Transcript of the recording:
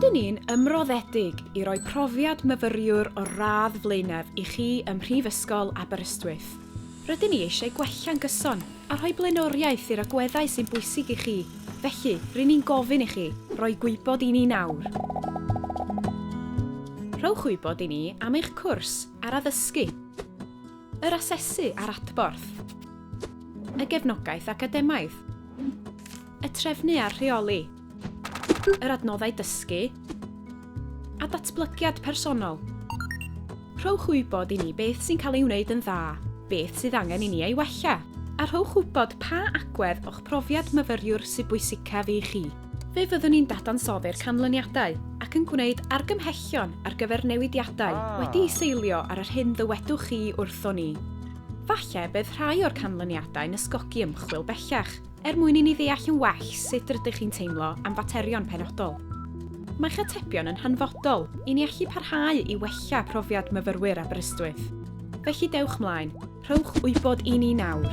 Rydyn ni'n ymroddedig i roi profiad myfyriwr o'r radd flaenaf i chi ym Mhrifysgol Aberystwyth. Rydyn ni eisiau gwella'n gyson a rhoi blaenoriaeth i'r agweddau sy'n bwysig i chi, felly ry'n ni'n gofyn i chi roi gwybod i ni nawr. Rhowch wybod i ni am eich cwrs ar addysgu, yr asesu a'r adborth, y gefnogaeth academaidd, y trefnu a'r rheoli, yr adnoddau dysgu, a datblygiad personol. Rhowch wybod i ni beth sy'n cael ei wneud yn dda, beth sydd angen i ni ei wella, a rhowch wybod pa agwedd o'ch profiad myfyriwr sydd bwysicaf i chi. Fe fyddwn ni'n dadansoddi'r canlyniadau ac yn gwneud argymhellion ar gyfer newidiadau wedi'u seilio ar yr hyn ddywedwch chi wrthon ni. Falle bydd rhai o'r canlyniadau'n ysgogi ymchwil bellach, er mwyn i ni ddeall yn well sut rydych chi'n teimlo am faterion penodol. Mae'ch atebion yn hanfodol i ni allu parhau i wella profiad myfyrwyr Aberystwyth. Felly dewch mlaen, rhowch wybod i ni nawr!